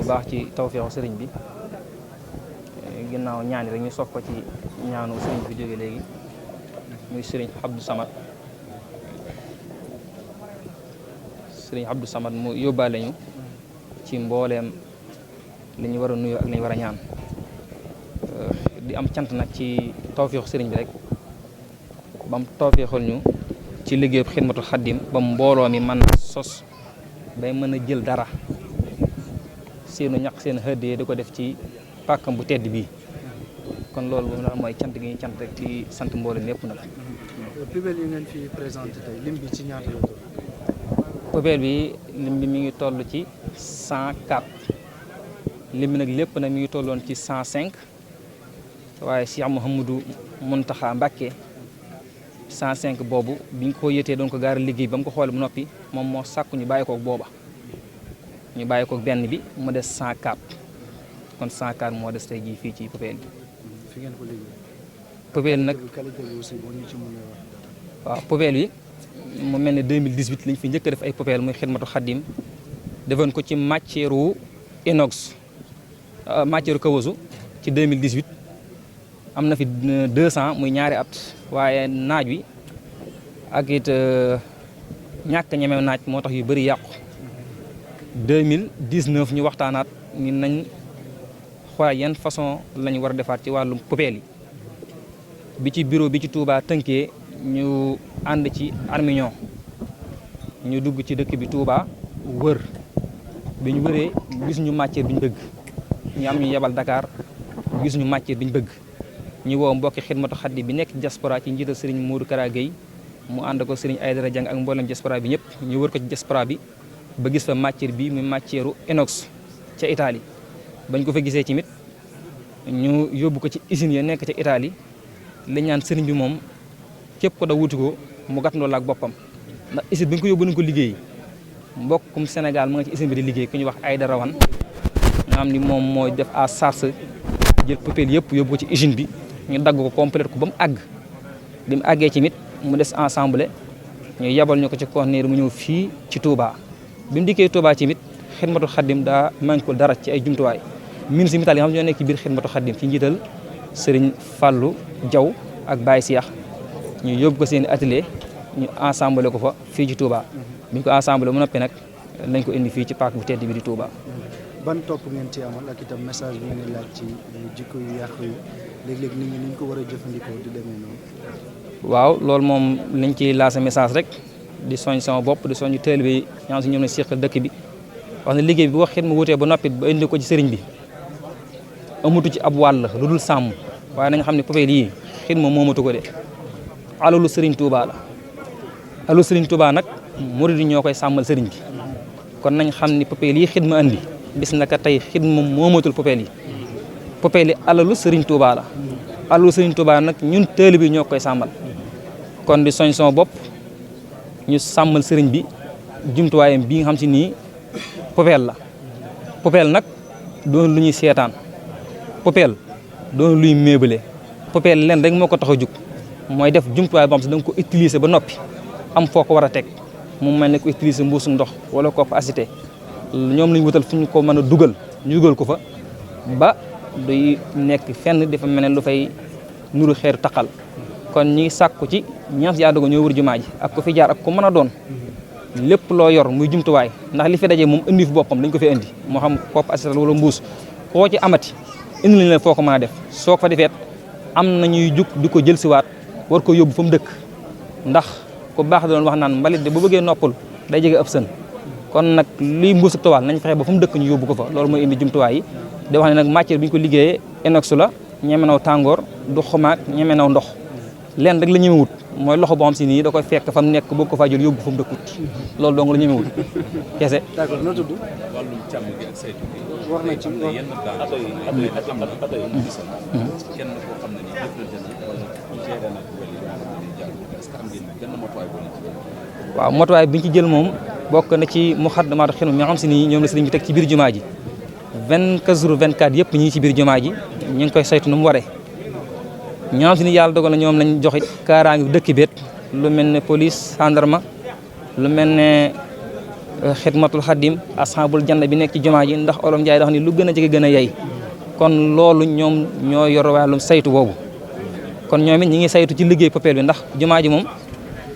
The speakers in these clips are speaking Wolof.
bu baax ci tawfeexu sëriñ bi ginnaaw ñaani rek ñu sof ko ci ñaanu sëriñ bi jóge léegi muy sëriñ Abdou Samad mu yóbbaale ñu ci mbooleem li ñu war a nuyoo ak li ñu war a ñaan di am cant nag ci tawfeexu sëriñ bi rek ba mu tawfeexal ñu ci liggéeyu Xidmatul Xaddim ba mbooloo mi mën a sos bay mën a jël dara seenu ñaq seen hëddee di ko def ci pàkkam bu tedd bii kon loolu moom daal mooy cant gi ñu cant rek ci sant mbooloo mépp nag. poubelle yi ngeen fi présenté tey lim bi ci ñaata la toll. poubelle bi lim bi mi ngi toll ci 104 lim bi nag lépp nag mi ngi tolloon ci 105 waaye Cheikh Mouhamadou Mountakha Mbacké 105 boobu biñ ko yëtee doon ko gaara liggéey ba mu ko xoolee bu noppi moom moo sàkku ñu bàyyi koog booba ñu bàyyi koog benn bi mu des 104 kon 104 moo des tey jii fii ci poubelle bi. fi ngeen ko liggéey. poubelle nag qualité bi aussi boo ñu ci mën a wax. waaw poubelle bi mu mel ne 2018 lañ fi njëkk a def ay poubelle muy Xidmatul Xaddim defoon ko ci matière inox matière kawasu ci 2018 am na fi 200 muy ñaari at waaye naaj wi ak it ñàkk ñemew naaj moo tax yu bëri yàqu 2019 ñu waxtaanaat ni nañ xoolal yan façon lañu war a defaat ci wàllum poubelle yi bi ci bureau bi ci Touba tënkee ñu ànd ci armiñon ñu dugg ci dëkk bi Touba wër bi ñu wëree gis ñu matière bi ñu bëgg ñu am ñu yebal Dakar gis ñu matière bi ñu bëgg ñu woo mbokki Xidmatul Xaddim bi nekk diaspora ci njiital Serigne Modou Kara Gueye mu ànd ko Serigne Aydara Diang ak mboolem diaspora bi ñëpp ñu wër ko ci diaspora bi ba gis fa matière bi muy matière inox ca Italie bañ ko fa gisee tamit ñu yóbbu ko ci usine ya nekk ca Italie li ñaan sëriñ bi moom képp ko da wuti ko mu gàttandoo la ak boppam ndax usine bi nga ko yóbbu nañ ko liggéey mbokkum Sénégal mu nga ci usine bi di liggéey ku ñu wax Aydara Wan nga xam ni moom mooy def à charge jël poubelle yëpp yóbbu ko ci usine bi ñu dagg ko complète ko ba mu àgg bi mu àggee tamit mu des ensemble ñu yebal ñu ko ci conteneur mu ñëw fii ci Touba bi mu dikkee Touba tamit Xidmatul Xaddim daa manqué dara ci ay jumtuwaay ministre mital yi xam ñoo nekk ci biir Xidmatul Xaddim ci njiital Serigne Fallou Diaw ak Baye Cheikh ñu yóbbu ko seen atelier ñu ensemble ko fa fii ci Touba bi ñu ko ensemble mu noppi nag lañ ko indi fii ci parc bu tedd bi di Touba. ban topp ngeen ci amal ak itam message bi ngeen di laaj ci jikko yu yàqu yi léeg-léeg nit ñi ni ñu ko war a jëfandikoo di demee noonu. waaw loolu moom liñ ciy lancé message rek di soñ sama bopp di soñu taalibe yi ñaan si ñoom ne seqal dëkk bi wax ne liggéey bi wax xit mu wutee ba noppi ba indi ko ci sëriñ bi amutu ci ab wàll lu dul sàmm waaye nañ xam ne poubelle yii xit ma moomatu ko de alalu sëriñ Touba la alalu sëriñ Touba nag murid yi ñoo koy sàmmal sëriñ bi kon nañ xam ni poubelle yi xit ma andi bis naka tey xit moom moomatul poubelle yi poubelle yi alalu sëriñ Touba la alalu sëriñ Touba nag ñun taalibe bi ñoo koy sàmmal kon di soñ sama bopp ñu sàmmal sëriñ bi jumtuwaayam bi nga xam si nii poubelle la poubelle nag doon lu ñuy seetaan poubelle doon luy meublé poubelle leen rek moo ko tax a jug mooy def jumtuwaay boo xam si da nga ko utiliser ba noppi am foo ko war a teg mu mel ne ko utiliser mbuusu ndox wala kopp acité ñoom lañu wutal fu ñu ko mën a dugal ñu dugal ko fa ba duy nekk fenn dafa mel ne lu fay nuru xeeru taqal kon ñi sàkku ci ñaas yaa dogo ñoo wër jumaa ji ak ko fi jaar ak ko mën a doon lépp loo yor muy jumtuwaay ndax li fi daje moom indi fi boppam dañ ko fi indi moo xam kopp acétal wala mbuus koo ci amati indi lañ la foo ko mën a def soo ko fa defeet am na ñuy jug di ko jël siwaat war ko yóbbu fa mu dëkk ndax ku baax da doon wax naan mbalit de bu bëggee noppal day jege ëpp sën kon nag liy mbuus ak toile nañ fexe ba fu mu dëkk ñu yóbbu ko fa loolu mooy indi jumtuwaay yi di wax ne nag matière bi ñu ko liggéeyee inox la ñeme naw tàngoor du xumaak ñeme naw ndox leen rek la ñemewut mooy loxo boo xam si nii da koy fekk fa mu nekk bëgg ko faa jël yóbbu fa mu dëkkut loolu dong la ñemewut kese. d'accord noo tudd. wàllum càmm gi ak saytu gi. wax na ci am na yenn daan kenn koo xam ne nii jëflante na wala géré na ko wala est-ce que am ngeen benn motuwaay boo leen ci jël. waaw motuwaay bi ñu ci jël moom bokk na ci Moukhaddamatoul Khidma mi nga xam si nii ñoom la sëriñ bi teg ci biir jumaa ji 24 jours 24 yëpp ñi ngi ci biir jumaa ji ñu ngi koy saytu nu mu waree ñoom si ni yàlla dogal na ñoom lañ joxit kaaraangi dëkk beet lu mel ne police gendarme lu mel ne xidmatul xadim ashabul janna bi nekk ci jumaa ji ndax olof Njaay dax ni lu gën a jege gën a yey kon loolu ñoom ñoo yor wàllum saytu boobu kon ñoom it ñi ngi saytu ci liggéey popeel bi ndax jumaa ji moom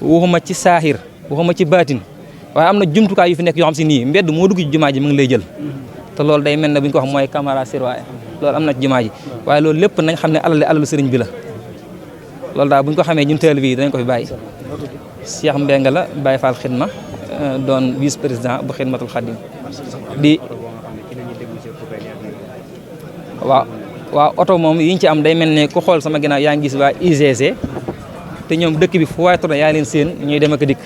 waxuma ci saaxir waxuma ci baatin waaye am na jumtukaay yu fi nekk yoo xam si nii mbedd moo dugg ci jumaa ji mu ngi lay jël te loolu day mel ne bu ñu ko wax mooy caméra surveillée loolu am na ci jumaa ji waaye loolu lépp nañ xam ne alalu sëriñ bi la loolu daal bu ñu ko xamee ñun teel bi danañ ko fi bàyyi Cheikh Mbengue la Baye Fall xidma doon vice président bu xidmatul xadim di waaw oto moom yi ñu ci am day mel ne ku xool sama ginnaaw yaa ngi gis waa UGC te ñoom dëkk bi fu waay tourné yaa leen seen ñuy dem ak dikk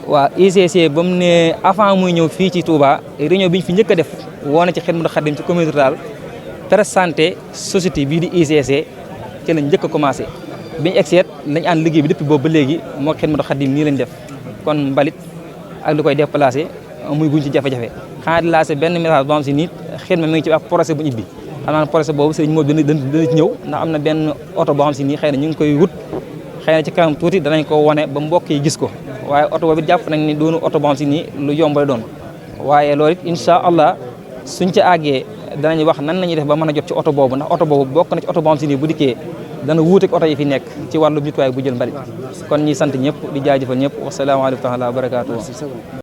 waaw UGC ba mu ne avant muy ñëw fii ci Touba réunion bi ñu fi njëkk a def woo na ci xidmatul xadim ci communauté rurale présenté société bii di UGC ci lañ njëkk a commencé biñu egseet lañ ànd liggéey bi depuis boobu ba léegi moo xidmatul xadim nii lañ def kon mbalit ak lu koy déplacé muy guñ ci jafe-jafe xanaa di lancé benn message boo xam si nit xidma mi ngi ci wax projet bu ñu ibbi xam naa projet boobu sëriñ moo dana ci ñëw ndax am na benn oto boo xam si nii xëy na ñu ngi koy wut xëy na ci kanam tuuti danañ ko wone ba mbokk yi gis ko waaye oto boobu jàpp nañ ni doonu oto boo xam si nii lu yomb lay doon waaye loolu it incha allah suñ ci àggee danañ wax nan lañuy def ba mën a jot ci oto boobu ndax oto boobu bokk na ci oto boo xam si nii bu dikkee dana wuuteeg oto yi fi nekk ci wàllu jumtuwaay bu jël mbalit kon ñi sant ñëpp di jaajëfal ñëpp wasalaamaaleykum wa rahmatulah wa barakaatu